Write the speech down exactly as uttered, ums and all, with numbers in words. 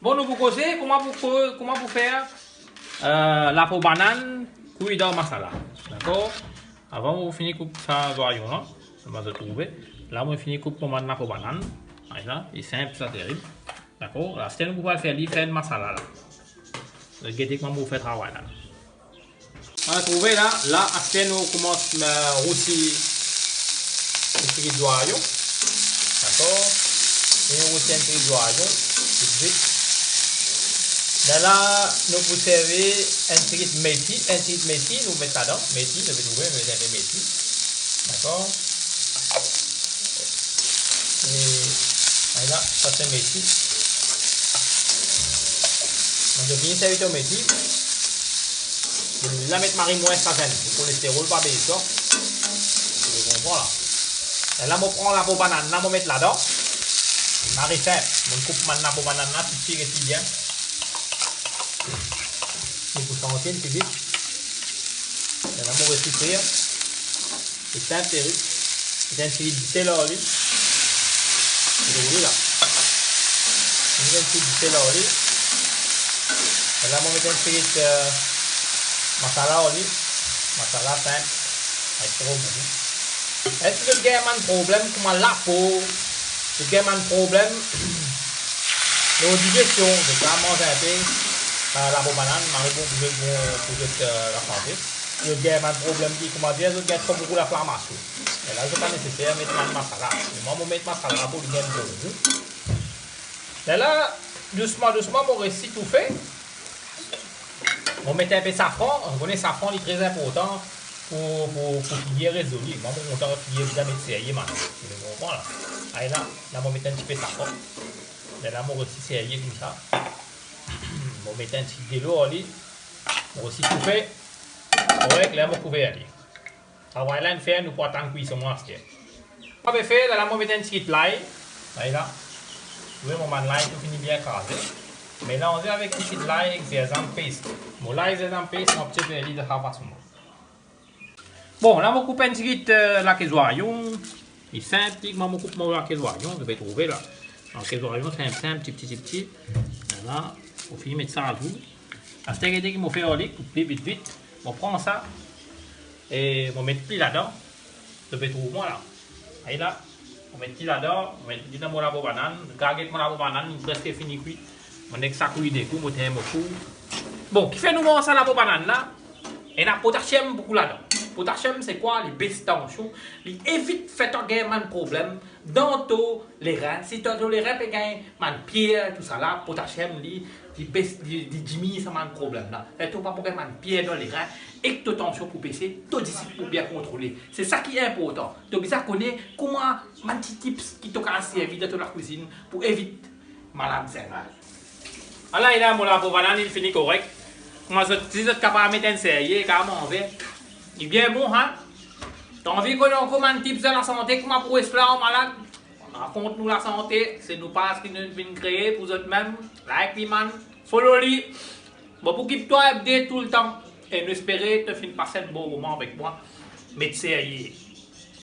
Bon, nou pou koze kouma pou ko-, kouma pou fer, eh, lapo banann kwi dan masala. Dakor? Avan mo fini koup sa zwayon la, sa mo trouve. La mo fini koup mo bann lapo banann. Ala, li sinp sa, terib. Dakor? Aster nou pou al fer li, fer enn masala la. Gete kouma mo fer travay la. Ala, trouve la, la, aster nou koumans, eh, rousi enn tigit zwayon. Dakor? E nou rousi enn tigit zwayon, toutswit. Lerla, nou pou servi enn tigit meti, enn tigit meti, nou met ladan, meti, nou pe trouve, nou met enn pe meti. Dakor? E, ala, sa se meti. Mo fini servi to meti. La met mari mwins laviann, pou kolesterol pa bes, to konpran la. Lerla mo pran lapo banann la, mo met ladan. Mari sinp, mo koup bann lapo banann la, piti piti, bien. Mo pou santi enn tigit. Lerla mo les li frir. Li sinp, terib. Met enn tigit disel lor li. Li rouze la. Met enn tigit disel lor li. E la mo met enn tigit, eh, masala lor li. Masala sinp. Ek tro boukou. Eski zot gagn bann problem kouma lapo? Zot gagn bann problem lor digestion, zot pa manz inpe, eh, lapo banann, mari bon pou zot, bon pou zot, eh, lasante. Zot gagn bann problem ki, kouma dir, zot gagn tro boukou linflamasion. E la, zot pa neseser met bann masala. Mwa, mo met masala pou li gagn bon gou. Lerla, dousman, dousman, mo les li toufe. Mo met inpe safran. Ou kone safran, li tre inportan pou, pou, pou figir res zoli. Mwa, mo kontan figir bizin met serye, man. Ou konpran la? Ala, la, mo met enn tipe safran. Lerla, mo les li serye koumsa. Mo met enn ti delo lor li. Mo les li toufe. Korek, la mo kouver li. Travay la inn fer, nou pou atann kwison aster. Sa pe fer, lerla mo met enn tigit lay. Lay la. Ou trouve mo bann lay tou fini bien kraze. Melanze avek tigit lay ek zinzam pes. Mo lay zinzam pes, mo pe fer li dan sa fason. Bon, la mo koup enn tigit, eh, lake zwayon. Li sinp, tigit, mwa mo koup mo lake zwayon, ou pe trouve la. Lake zwayon, sinp, sinp, tipti, tipti. Lerla, mo fini met sa azou. Aster gete ki mo fer ar li, koup li vit, vit. Mo pran sa, e mo met li ladan. Ou pe trouv mwa la. Ala, mo met li ladan, mo met li dan mo lapo banann. Kapav get mo lapo banann, li preske fini kwi. Mo nek sa kwi de kou, mo tenn mo kou. Bon, kifer nou manz sa lapo banann la? Ena potasiem boukou ladan. Potasiem se kwa? Li bes tansion, li evit fer twa gagn bann problem dan to lerin. Si to, to lerin pe gagn bann pier, tousala, potasiem li, li bes, li, li diminn sa bann problem la. Fer to pa pou gagn bann pier dan lerin, ek to tansion pou bese, to disik pou bien kontrole. Se sa ki inportan. To bizin kone kouma bann ti tips ki to kapav servi dan to lakwizinn pou evit malad zeneral. Ala, ena mo lapo banann, li fini korek. Kouma zot, si zot kapav met enn serye, kapav manze. Li bien bon, ha? To anvi kone ankor bann tips dan lasante, kouma pou res la an malad? Rakont nou lasante, se nou paz ki nou vinn kree pou zot mem. Like li, man. Follow li. Mo pou kip twa update toultan. E nou espere to finn pas enn bon moman avek mwa. Met serye.